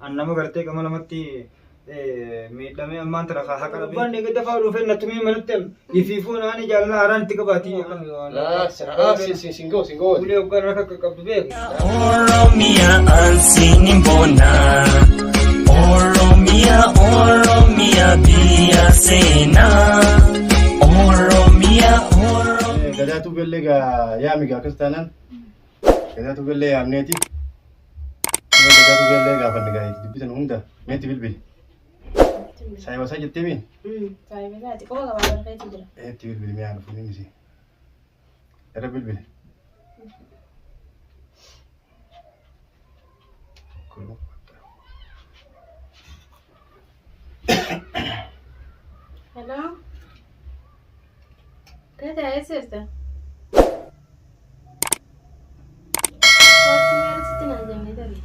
An nama gartee gama lamatti miidhamee ammaan tana kaa haqa dhabee. Gurbaan eeggadda fa'aa dhufee na tumee manatti ifiifuu naani jaalala haaraan itti qabaati. Sin ga'u sin ga'u. Ulee hoggaan harka akka qabdu beeku. Oromia ansiin bona. Oromia, Oromia biyya seenaa. Oromia, Oromia. Gadaatu bellee gaa yaami gaa akkas taanaan gadaatu bellee yaamneeti. Gadaatu bellee gaafanne gaa dubbisan hunda meetti bilbili. Saayiba isaa jettee miin? Saayiba isaati quba qabaa barreetu jira. Eetti bilbili mi'aa dhufu ni misi. Irra bilbili. Hello. Gadaa eessa jirta? Koottu meera sitti naan jennee tabi.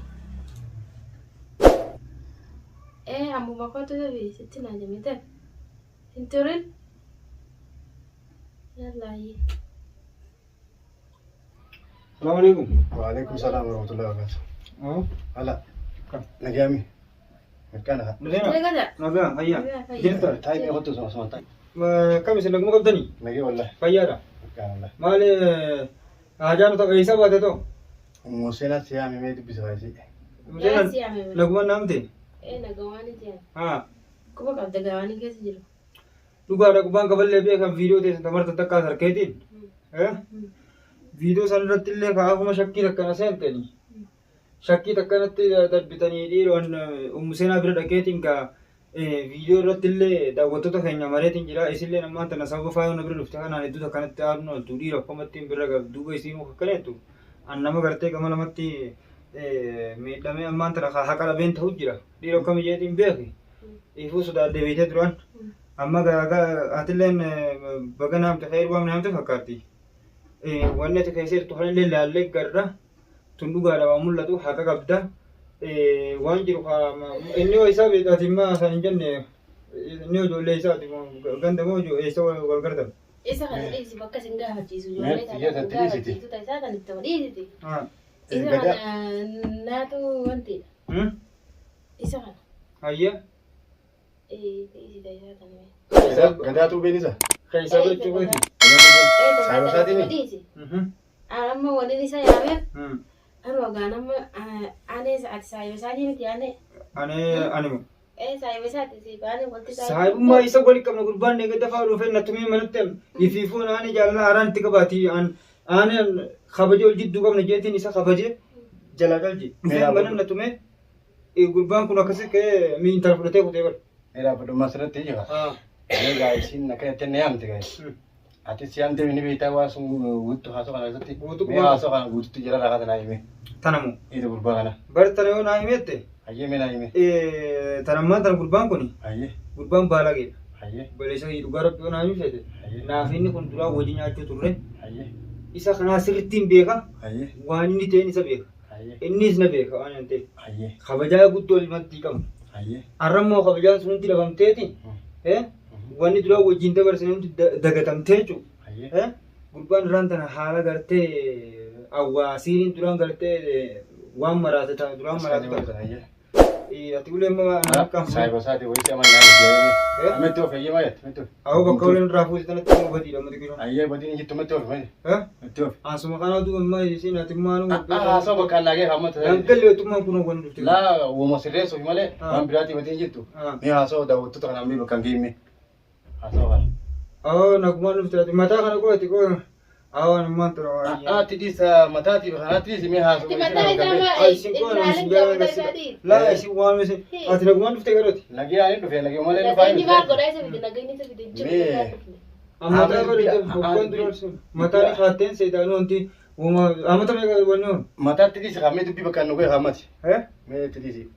Ee ammuma koottu tabi sitti naan jennee tabi. Hin turin. Yallaayi. Salaamu alaikum. Waalaikum salaam warahmatullahi wabarakatuh. Oh. Hala. Nagaami. Mirkaana haa. Nagaa. Nagaa. Nagaa fayyaa. Nagaa, fayyaa. Jirta. Taa'ii mee kottu osuma osuma taa'ii. Kam isin naguma qabdanii? Nagee wallahi. Fayyaadha. Mirkaana wallahi. Maali haajaan ta'u eessa baate ta'u? Museenaa si yaame mee dubbisa baay'isee. Museenaan si yaame bara. naguma naamte? Ee nagawaanii ta'an. Haa. Quba qabda gawaanii keessa jiru. Dhugaadha qubaan qaballee beekan viidiyoo teessan tamarta takkaa sarkeetiin. Viidiyoo san irratti illee kaafuma shakkii takkana seentanii. Shakkii takkanatti darbitanii dhiiroon ummu seenaa bira dhaqeetiin gaa viidiyoo irratti illee daawwattoota keenya mareetiin jira. Isillee ammaan tana sababa faayoon na bira dhufte kanaan hedduu takkanatti aaruun ooltu dhiira akkamattiin bira duuba isiinuu akkaneettu. An nama gartee gama lamatti miidhamee ammaan tana haqa dhabeen ta'u jira. Dhiira akkami jeetiin beeki. Ifuu sodaadhe beektee duraan. Amma atilleen baga naamte khayr waan naamte fakkaatti. Wanni ati keessa jirtu kanallee laallee garra tun dhugaadha waan mul'atu haqa qabda. Waan jiru inni hoo isaa beekta ati immoo isaan hin jenne inni ijoollee isaati ganda moo eessa wal gartan. Isa kana dhiisi bakka isin gaafachiisu Mee ijoollee kana xiyya kan sanatti dhiisiti. gaafachiisu ta'e isaa kan itti dhiisiti. Isa Gadaa. kana naatu wantiidha. Isa kana. Hayyee. Dhiisi ta'e isaa kana mee. Gadaatu beenisa. Keessaa jechuu kooti. Saayiba isaatiin. Dhiisi. Amma waliin isa yaameef anuma gaan amma anee ati saayiba isaatii miti anee. Anee anima. Ee saayiba isaati si baanee wanti Saahibummaa isa wali qabna gurbaan eeggadda fa'aa dhufee na tumee manatti ifiifuu naani jaalala haaraan itti qabaati an ani kabaje ol jidduu qabna jeetiin isa kabaje jalaa qalji dhufee mana na tumee gurbaan kun akkasi ka'ee mi intala fudhatee kutee bara. Dheeraa fudhummaa sirratti jira. Mee gaa isiin akka jettee na yaamte gaa. Ati si yaamte ni beektaa waa sun guutuu haasoo kana keessatti. Guutuu Mee haasoo kana guututti jara rakaa tanaa hime. Tanamu. Eeda gurbaa kana. Bar tana yoo naa himeette Hayyee mee naa hime. tanammaan tana gurbaan kun Hayyee. gurbaan baalageedha. Hayyee. Obboleessa kiyya dhugaa rabbi yoo naa himi feete Hayyee. naaf inni kun duraa wajji nyaachuu turre Hayyee. isa kanaa sirriitti hin beeka Hayyee. waan inni ta'een isa beeka. Hayyee. Innis na beeka waan hin ta'eef. Hayyee. Kabajaa guddoo ilmattii qabna. Hayyee. Har'a immoo kabajaan sun hundi dhabamteeti. Wanni duraa wajjin dabarsine hundi dagatamtee jechuudha. Hayyee. Gurbaan duraan tana haala gartee awwaasiin duraan gartee waan maraate ta'a duraan maraate ta'a. Hayyee. Ati ulee amma akka Saayiba isaati wayii si amanaa jedhee. Ametti of hayyee maa jette metti of. Awwa bakka uleen irraa fuute tanatti immoo badiidha amma xiqqoo. Hayyee badiin jirtu metti of malee. Metti of. Asuma kanaa duuba amma isiin ati maanu. Haasoo bakka naagee hammata. Dangalli weettummaan kun wanni dhufte. Laa uuma sirreessuuf malee waan biraatii badiin jirtu. Ah. Mee haasoo daawwattoota kanaan mee bakka hin geemme. Haasoo kana. Awwa nagumaan dhufte ati mataa kana qo'ati qo'a. Awwa nammaan tura waan. Ati dhiisa mataatiif kanaatti dhiisi mee haasoo. Ati mataa isaa maa Ay, isin qo'a nama isin jaalala ilaalin gasila. isaa Laa isin waan isin ati nagumaan dhufte garooti. Nagee ani dhufe nagee malee dhufaa Nageenyi maal godhaa isa fide nageenyi isa fide hin jiru. Mee. Amataa bareeda hoggaan dura sun mataa ni kaatteen seedaanuu wanti uuma amata meeqa wanni hon. Mataatti dhiisi kaamee dubbii bakka nu ga'e kaamati. Eh? Mee itti dhiisi.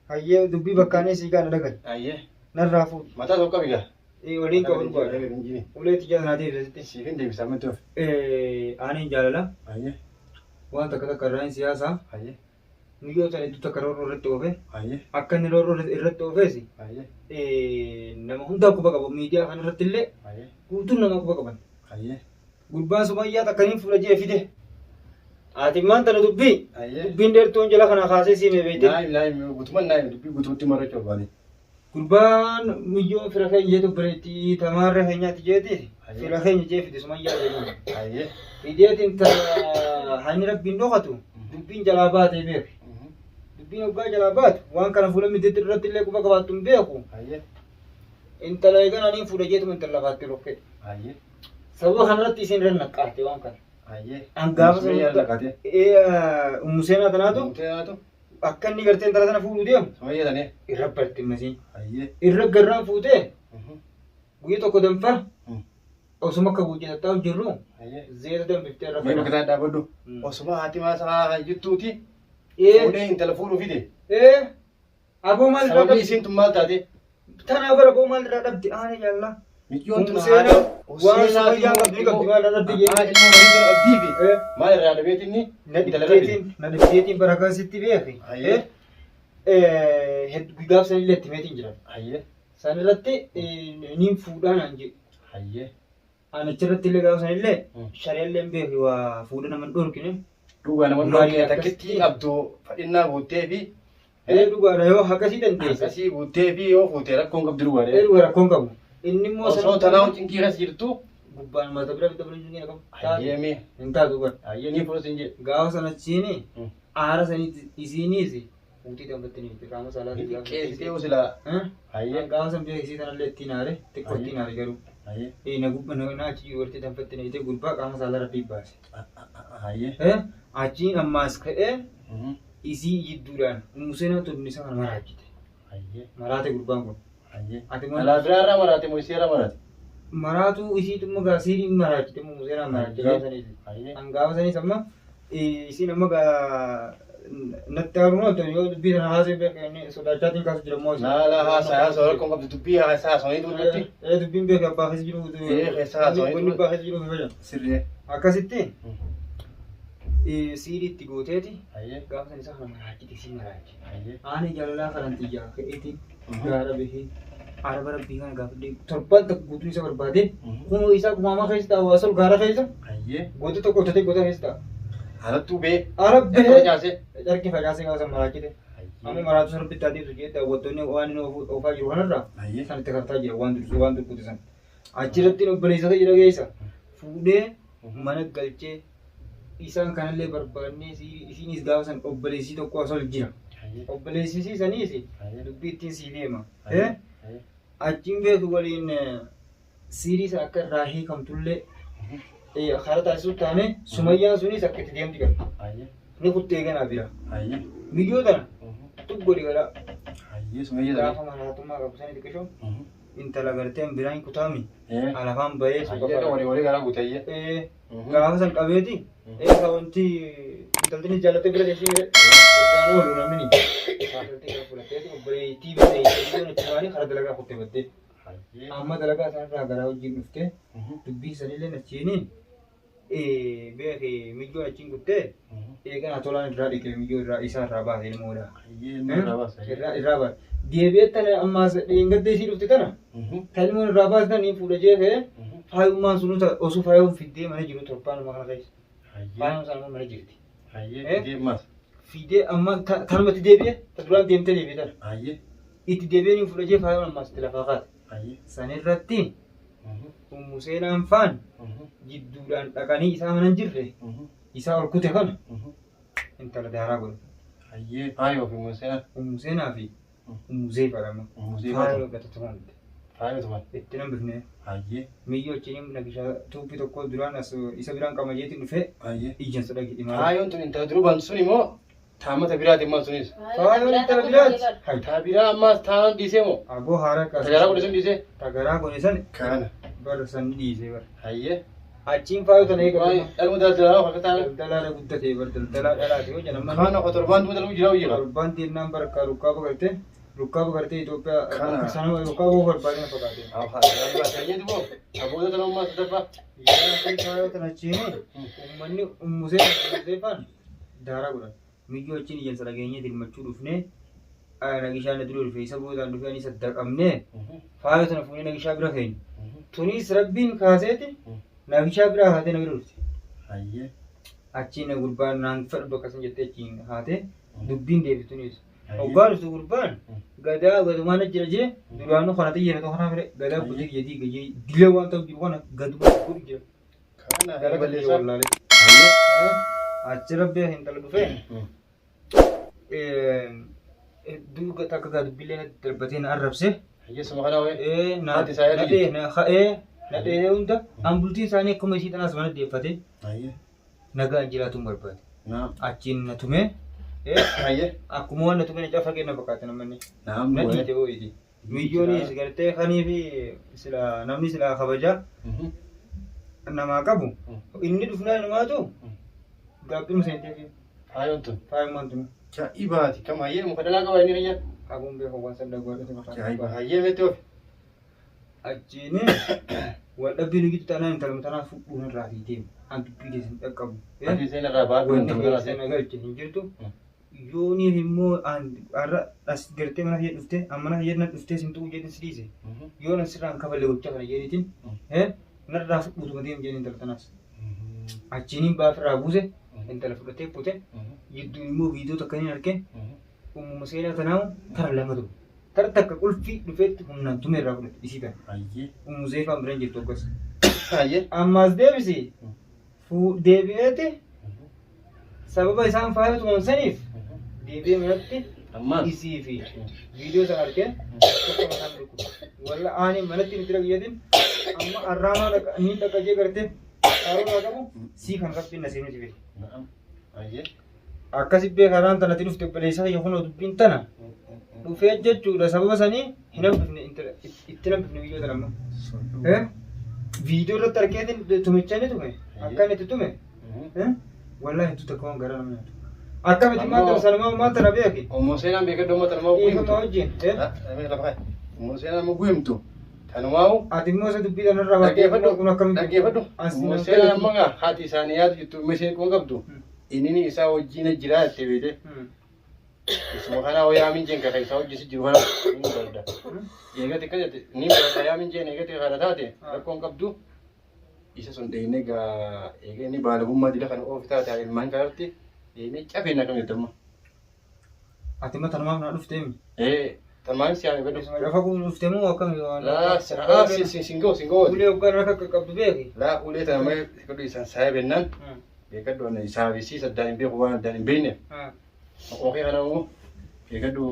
Hayyee dubbii bakkaanii sii gaana dhagai. Hayyee. Narraa fuudhi. Mataa tokko qabi gaa. Waliin qabu dhugaadha. Ulee tiyyaa sanaa deebisasitti. Siif hin deebisa amma itti of. Aaniin jaalala Hayyee. waan takka takka irraa hin siyaasaa. Hayyee. Muyyoo sana hedduu takka roorroo irratti oofe. Hayyee. Akka inni roorroo irratti oofes Hayyee. nama hundaa quba qabu miidiyaa kana irratti illee Hayyee. guutuun nama quba qaban. Hayyee. Gurbaan Sumayyaa takka niin fuudha jee fide. Ati maan tana dubbii? Ayyee. Dubbiin dheertuun jala kana kaasee siime beekte. Naayim naayim guutummaan naayim dubbii guutumatti marrachuu barbaade. Gurbaan miyyoo fira keenya jeetu obboleettii tamaarra keenyaati jeeti. Ayyee. Fira keenya jee fide sumayyaa jedhuun. Ayyee. Fideetiin ta hanni rabbiin dhokatu dubbiin jalaa baatee beeku. Dubbiin hoggaa jalaa baatu waan kana fuula miteetti irratti illee quba qabaattu hin beeku. Ayyee. Intala eegan aniin fuudha jeetuma intala lafaatti rokkee. Ayyee. Sababa kanarratti isin irra naqqaate waan kana. Ayyee. An gaafa Sumayyaa naqate. Ummu seenaa tanaatu Mutee naatu. Akka inni gartee intala tana fuudhuu deemu Sumayyaa tanee. irra barte masiin. Ayyee. Irra garraan fuutee guyya tokko danfa osuma akka buujjee tattaa'u jirru Ayyee. zeeta danfiftee irra Mee bakka fedha. isaa dhaabbadhu. Osuma haati maasaa kan jirtuuti. Fuudhee intala fuudhuu fide. Ee aboo maal irraa Sababni dhabde? isiin tun maal taate? Tanaa bara aboo maal irraa dhabde? Aana jaallaa. Micciyoon tun Ummu Seenaa waan Sumayyaan qabdu ni qabdi maal irraa dhabde Haa jee. ilmoo bareedduu qabdii fi maal irraa dhabeet inni Na intala irra fide. dhibdeetiin na dhibdeetiin bara kan sitti beeki. Ayyee. Hedduu gaaf sanillee itti meetiin jiran. Ayyee. San irratti niin fuudhaa naan jedhe. Ayyee. Ani achirratti illee gaafa sanillee shari'allee hin beeku waa fuudha nama hin dhorkine. Dhugaa nama Maali dhorkee akkasitti? takkittii qabdu fadhinnaa guuttee fi Ee dhugaadha yoo akkasii dandeesse. akkasii guuttee fi yoo fuute rakkoon qabdu Ee dhugaadha. dhugaa rakkoon qabu. Inni immoo Osoo tanaa cinqii keessa jirtu gubbaan mata bira bita bira hin qabu. ayyee mee Hin taatu bara. ayyee ni fuudhus hin jedhe. Gaafa sana achiini aara sanitti isiiniis fuutii dambattanii miti qaama saalaa Ni xiqqeessitee usilaa. Ayyee. Gaafa san beeksisii sanallee ittiin aare xiqqoo ittiin aare garuu. Ayyee. Ee na gubba na achi dubartii danfatte na itee gurbaa qaama saalaa rabbii baase. Ayyee. Achiin ammaas ka'ee isii jidduudhaan Museenaa tun isa kana maraachite. Ayyee. Maraate gurbaan kun. Ayyee. Ati maal Alaa biraa irraa maraate moo isii irraa maraate? Maraatuu isiitu immoo gaa siiriin maraachite immoo Museenaa maraache gaafa saniis. Ayyee. An gaafa saniis amma isiin amma gaa natti haaruma yoo dubbii sana haasee beeku inni sodaachaatiin kaasu jira immoo. Laa laa haasaa haasaa rakkoon qabdu dubbii haasaa haasawanii dubbatti. Ee dubbiin beeku abbaa keessa jiru. Ee, keessa haasawanii Wanni abbaa keessa jiru fayyada. Sirrii. Akkasitti siirii itti gooteeti Ayyee. gaafa san isa kana maraachite isii maraache. Ayyee. Aani jaalalaa kanan xiyyaa ka'eetiin gaara bahee araba rabbii kana gaafadhee torban tokko guutuu isa barbaade kunoo isaa gumaamaa keessa ta'a waa sol gaara keessa Ayyee. goota tokko hojjetee goota keessa ta'a. Harattuu bee. Arab Erga bahee facaasee. carqii facaasee gaafa san maraachite. Amma maraatu san rabbi taatee ibsu jedhee daawwattoonni waan inni oofaa jiru kanarraa Ayyee. san itti kartaa jira waan dursu waan durkuute san. Achirratti obboleessa jira keessa fuudhee mana galchee isaan kanallee barbaannee isiinis gaafa san obboleessii tokko asol jira. Ayyee. Obboleessisii saniis Ayyee. dubbii ittiin sii deema. Ayyee. Ayyee. Achiin beeku waliin siirii san akka irraa hiikamtullee karaa taasisuu taane sumayyaan sunis akka itti deemti qabdi. Ayyee. Ni kuttee ganaa bira. Ayyee. Miyyoo tana tug godhi galaa Ayyee sumayyaa gaafa tana. maraatummaa qabu sani xiqqishoo intala gartee biraan kutaami Ee. alafaan bahee suuqa Ayyee walii walii garaa guute ayyee. Ee gaafa san qabeeti eessa wanti intaltini jaalattee bira teessee irraan oolu namni intaltii kana fudhatteeti obboleettii bira teessee achi baanii karaa dalagaa kuttee baddee Ayyee. amma dalagaa sanarraa garaa wajjin dhuftee dubbii sanillee achiini beeki mijjoon achiin kuttee eeganaa tolaan irraa dhiqee miyyoo irraa isaa irraa baase ilmoodha. Ayyee ilmoo irraa baasa. Irraa irraa baase. Deebi'ee tana ammaas dheengadda isii dhufte tana ta ilmoon irraa baase tana ni fuudha jee ka'ee faayummaan sunu osoo faayuun fiddee mana jiru torbaanuma kana keessa. Faayuun sana mana jirti. Ayyee. Deemaas. Fiddee amma tanumatti deebi'ee ta duraan deemtee deebi'e tana. Ayyee. Itti deebi'ee ni fuudha jee faayuun ammaas itti lafaa kaate. Ayyee. Sanirratti Ummu Seenaan faan jidduudhaan dhaqanii isaa mana hin jirre isaa ol kute kana intala daaraa godhe. Ayyee faayoo fi museenaa. Ummu Seenaa fi Ummu Zeefa lama. Ummu Zeefaa. Faayoo gatataman. Faayoo tuman. Itti nan bifne. Ayyee. Miyyoo achiin nagishaa tuuppii tokko duraan as isa biraan qamajeetiin dhufee Ayyee. ijjan sadha gidhi maal. Faayoon tun intala duruu bantu sun immoo taamata biraati ammaa sunis. Faayoon intala biraati. Hai. Taa biraa ammaas taanaan dhiisee moo? Aboo haara kaasa. Tagaraa godhe sun dhiisee? Tagaraa godhe san Kana. bar san ni dhiisee bar. Ayyee. Achiin faayoo tana eegale. Dhalma daldalaa akka taana. Daldalaadha guddatee bar daldalaa dhalaati yoo jedhan mana. Kaan akka torbaan duma daluu jira hojii qaba. Torbaan deemnaan barka rukkaa bagartee rukkaa bagartee Itoophiyaa Kana. akka sana rukkaa boo barbaadina fakkaate. Ayyee duboo. Abboota tana ummaa sadaffaa. Yaa faayoo tana achiin uummanni ummusee ummusee faan daaraa godhan. Miyyoo achiin iyyansa dhageenyee dirmachuu dhufnee nagishaan na dura dhufe isa boodaan dhufee ani saddaqamnee faayoo tana fuunee nagishaa bira keenya. Tunis rabbiin kaaseeti nagishaa biraa kaatee na bira dhufte. Ayyee. Achiin gurbaan naan fedhu bakka san jettee achiin haate dubbiin deebitunis. Hoggaa dhuftu gurbaan gadaa gadumaan jira jee duraanuu kana xiyyeeffatu kana fire gadaa butii jedhii gajee dila waan ta'u jiru kana gaduma godhu jira. Kana Gara balleessaa. wallaalee. Achi rabbee intala dhufee hedduu takka gaa dubbiillee natti darbatee na arrabse. Hiyyeessuma kana wayii. Na Haati isaa yaadu dhee na ka'ee na dheeree hunda an bultiin isaanii akkuma isii tanaas mana deeffate Hayyee. nagaan jiraatuun barbaade. Naam. Achiin na tumee Hayyee. akkuma waan na tumee na cafaqee na fakkaate namni. Naam. Na dhiite boo'iti. Miyyoonis gartee kanii fi sila namni sila kabajaa namaa qabu inni dhufnaa inumaatu gaabbii seentee fi Faayoon tun. faayummaan tun Ajaa'ibaati. Kam hayyee muka dhalaa qaba inni kiyya. qabuun beeku waan san dhagwaadhate Ajaa'iba. Hayyee meetti ofi. Achiin wal dhabbii nu gidduu taanaan intaluma tanaa fudhuun irraa fi deemu. An dubbii keessa hin dhaqqabu. Ati seen irraa baadhu Wanni intaluma tanaa keessa seen. na galche hin jirtu. Yooniif immoo an har'a as gartee mana kiyya dhuftee an mana kiyya na dhuftee sin tuqu jedhin si dhiise. Yoo nan sirraan kafalle gochaa kana jedhiitiin narraa fudhuutuma deemu jedhin intala tanaas. Achiin baafirraa buuse intala fudhatee kute jidduu immoo viidiyoo takka hin arge uumama seenaa tanaa tara lama ture. Tara takka qulfii dhufeetti humnaan tumee irraa fudhate isii tana. Hayyee. Ummu Zeefaan bira hin jirtu akkas. Hayyee. Ammaas deebisi deebi'eeti sababa isaan faaya tuman saniif deebi'ee manatti Ammaas. isii fi viidiyoo sana argee tokko mataan dhukkuba. Walla aanii manatti nuti dhaggeetin amma arraamaa dhaqa ni dhaqa jee gartee karoora qabu sii kan rabbiin nasiibni si beeku. Naam. Hayyee. Akkasi beekaraan tanatti dhufte obboleessa kiyya kunoo dubbiin tana dhufee jechuudha sababa sanii hin hambifne itti hin hambifne viidiyoo tana amma. Viidiyoo irratti argeetiin tumicha ni tume akka inni itti tume wallaahi hedduu takka waan garaa nama nyaatu. Akkamitti maal tana sanumaa maal tana beeki? Ummu seenaan beekadhu uummata namaa Dhiifama wajjin. Ummu seenaan amma guhimtu. Tanumaa'u. Ati immoo isa dubbii kanarraa Dhaggeeffadhu. kun akkamitti? Dhaggeeffadhu. As Ummu seenaan amma gaa haati isaanii yaadu jirtu ummi kun qabdu. Inni isaa wajjin jira jettee beekte. Isuma kanaa wayaa minjeen kaka isaa wajjin si jiru kana ni barda. Eegate akka jette ni barda yaa minjeen eegate kana taate rakkoon qabdu. Isa sun dheeyne gaa eega inni baalagummaa dila kana oofi taate ilmaan kanarratti dheeyne cafeen akkam jette amma. Ati immoo tanumaaf naa dhuftee mi? Ee tamaan si haame badhu. Lafa kun dhuftee moo akkami? Laa singoo singoo. Ulee hoggaan harka qabdu beeki. Laa ulee tana malee beekadhu isaan saayee bennaan beekadhu ana isaa fi siis addaan hin beeku waan addaan hin beekneef. Maqookee kana immoo beekadhu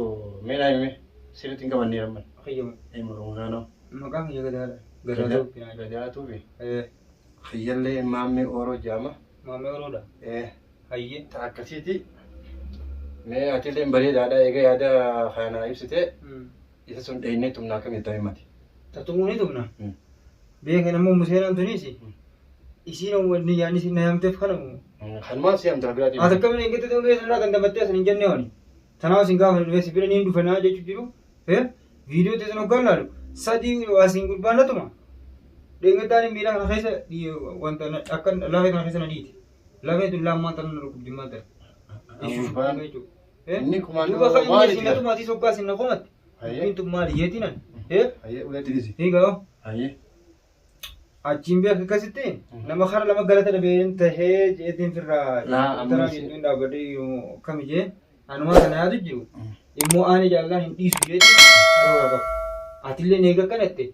mee naa hime sirriitti hin qabannee ramman. Kiyyamu. Ee maqookee kana. Maqaan kiyya gadaadha. Gadaa ta'uu Gadaa tuubi. Kiyyallee maammee ooroo jaama. Maammee Oroodha. Ee Hayyee. ta akkasiiti. Mee atillee bareedaadha eega yaada kana ibsite isa sun dheeynee tumnaa akkam jettaa himati. Tatumuu ni tumna. Beekan ammoo Museenaan tunis isiin wanni yaadni isin na yaamteef kana moo. Kanumaan si yaamta biraatii. Ati akkamiin eeggatti ta'uu beekan irraa dandamattee asin hin jenne hooni. Tanaaf isin gaafa dhufee si bira niin dhufanaa jechuu jiru. Viidiyoo teessan hoggaan laalu sadii asiin gurbaan na tuma. Dheengadhaan miila kana keessa wanta akka lafee kana keessa na dhiite. Lafee tun lammaan tana na dhukkubdi maal ta'e. Gurbaan inni kumaan Duuba kan inni maali isin na tuma atis hoggaa isin na komatte. Hayyee. Dubbiin tun maali jeetiin ani. Hayyee ulee tirisi. Hiigaa. Hayyee. Achiin beek akkasitti nama kara lama galata dhabeen tahee jeetiin firraa Laa, amma taraa isin- gidduun dhaabbadhee akkami jee anumaa kana yaadu jiru immoo aani jaalalaa hin dhiisu jeetiin karoora qabu. Atillee eega akkanatti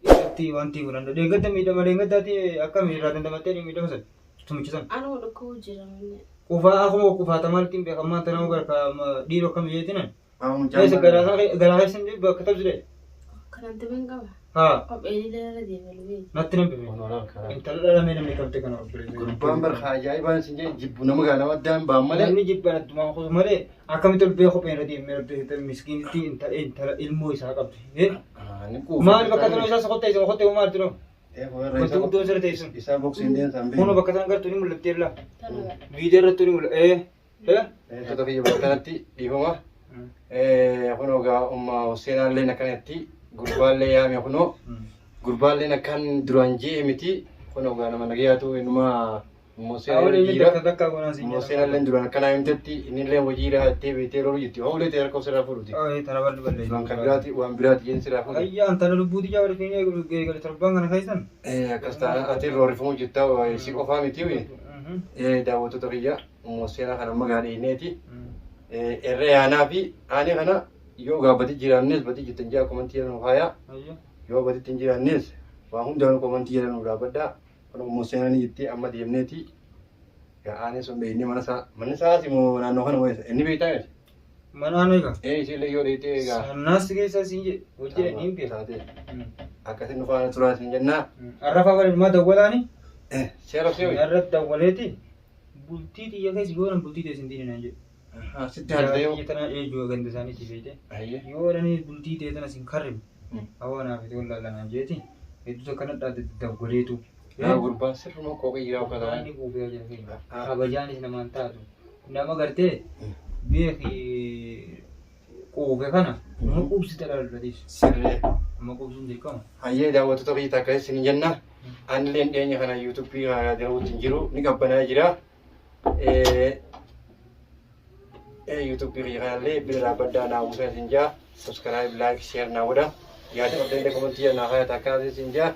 irratti wanti godhan deeggadda miidhama deeggaddaati akkami irraa dandamattee miidhama san tumicha san. Anuu dhukkubuu jira manni. Qufaa akkuma qufaatamaa ittiin beekamaa tanaa barka dhiiroo akkami jeetiin Haa Keessa mucaan garaa keessa hin jiru bakka tabsi Kanan tumin qaba. Haa Kopheen illee irra deema lubee. natti nan bife. Intala dhalamee namni qabde kana obboleessa. Gurbaan barka ajaa'ibaan sin jee jibbu nama gaa nama addaan ba'an malee. Namni jibban addumaan kutu malee akkamitti ol bee kopheen irra deemee rabbi miskiinitti intala intala ilmoo isaa qabdi. Ni quufa. Maal bakka tanoo isaa sokottee isa kottee maal tunoo? Wanti guddoon sirra teessu. Isaa boksiin deemsaan Kunoo bakka tan gartuu ni mul'attee laa. Viidiyoo irratti ni mul'ata. Ee. Wantoota kiyya bakka kanatti dhiifama. Kunoo gaa umma Huseenaallee akkanatti gurbaallee yaame kunoo gurbaalleen akkan duraan jee miti kunoo gaa nama nagayaatu inuma umma Awwaal inni Huseenaallee takka takka goonaa siin umma Huseenaallee duraan akkanaa himtetti innillee hojiirra jettee beektee lolu jirti. Hoo ulee ta'e harka ofirraa fuudhuti. Ee tana balli ballee. Duraan kan biraati waan biraati jeen sirraa fuudhu. Ayyaa antana lubbuuti jaa wal fiinee eegale torbaan kana keessan. Akkas taana ati roorrifamuu jirta si qofaa miti. Daawwattoota kiyya immoo seenaa kana amma gaadhiineeti. Irra yaanaa fi aanee kana yoo gaabbatii jiraannes batii jettan jaa komantii jedhan faayaa. Yoo batitti hin jiraannes waa hundaanuu komantii jedhan nu dhaabbadhaa. Kun immoo seenaa ni jettee amma deemneeti. Gaa aanee sun beeknee mana isaa manni isaas immoo naannoo kana wayisa inni beektaa miti. Mana aanee gaa. Ee isiillee yoo dheeytee egaa. Sannaas keessa siin jedhe hojii ni hin beeku. Taatee akkasiin nu faana turaa siin jennaa. Arrafaa bara ilmaa dawwalaani. Seera seera. Irra dawwaleeti bultii xiyya keessa yoo nan bultii teessin diini naan jedhe. Sitti haala ta'ee. Biyya tana eejuu ganda isaaniitti beekte. Ayyee. Yoo dhanii bultii ta'e tana sin karrime hawaa naaf itti wallaalaa naan jeeti hedduu takka nadhaate dawwaleetu. Yaa gurbaa sirruma qooqee jiraa uffata. Inni kuufee jira keenya. Kabajaanis namaan taatu. Nama gartee beeki quufe kana nama quubsite dhaabbatiis. Sirree. Nama quubsuun dirqama. Hayyee daawwattoota biyya takka isin jenna. Anilleen dhiyeenya kana yuutuubii kana daawwatu hin jiru ni qabbanaa jira. Yuutuubii kiyya kanallee bira dhaabbadhaa naa buusaa isin jaa. Subscribe, like, share naa godha. Yaada qabdan illee komentii naa kaaya takka isin jaa.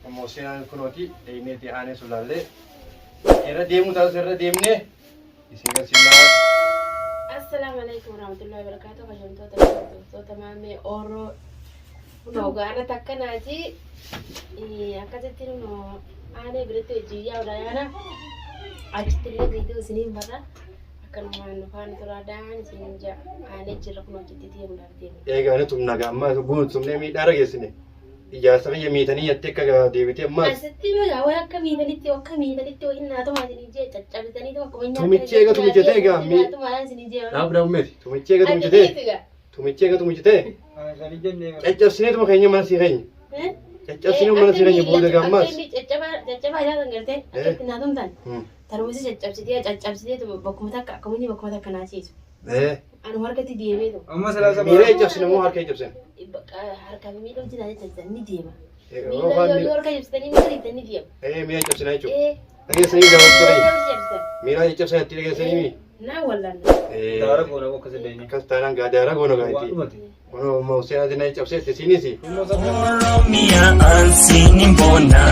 Ammoo seenaan kunooti deemneeti aanee sun laallee. Irra deemuu taas irra deemnee isin garsiifnaa. Assalaamu alaikum warahmatullahi wabarakatuh. Kabajamtoota fi hordoftoota maamee Ooroo. Kunoo gaara takkanaati. Akkasitti nu aanee biratti hojii yaa'udha yaana. Achitti illee viidiyoo isiniin barra. Akkanumaan nu faana turaadhaan isiniin ja'a. Aanee jirra kun achitti deemuudhaaf deemna. Eegaa ni tumna gaamma guun tumnee miidhaa irra geessine. Ijaarsa kiyya miitanii jettee akka deebitee ammaas. Asitti egaa waan akka miidhanitti akka miidhanitti wayii naatuma isinii jee caccabsitanii akkuma nyaata. Tumichi eega tumicha ta'e egaa Naatuma isinii jee. Dhaab dhaab meeti. Tumichi eega tumicha ta'e. Tumichi eega tumicha ta'e. Sanii jennee Caccabsineetuma keenya mana sii keenya. Caccabsinee mana sii keenya booda gaammaas. Caccabaa isaa gartee akka itti naatumtan. Tarmuusi caccabsitee caccabsitee bakkuma takka akkuma inni bakkuma takka naasiisu. Anu harkatti deemeetu. Amma salaasa Miila caccabsine moo harka caccabsine? Harka miila hojii naa caccabsitan ni deema. Miila yoo harka caccabsitanii miila dhiibtan ni deema. Miila caccabsina jechuudha. Dhageessanii daawwattoota keenya. Miila caccabsina itti dhageessanii mii. Naa wallaan. Daara goona akka sadeenye. Akkas taanaan gaa daara goona gaa Waan itti. dhumate. Kunoo Museenaatiin na caccabseetti isiinis. Oromia ansiin boona.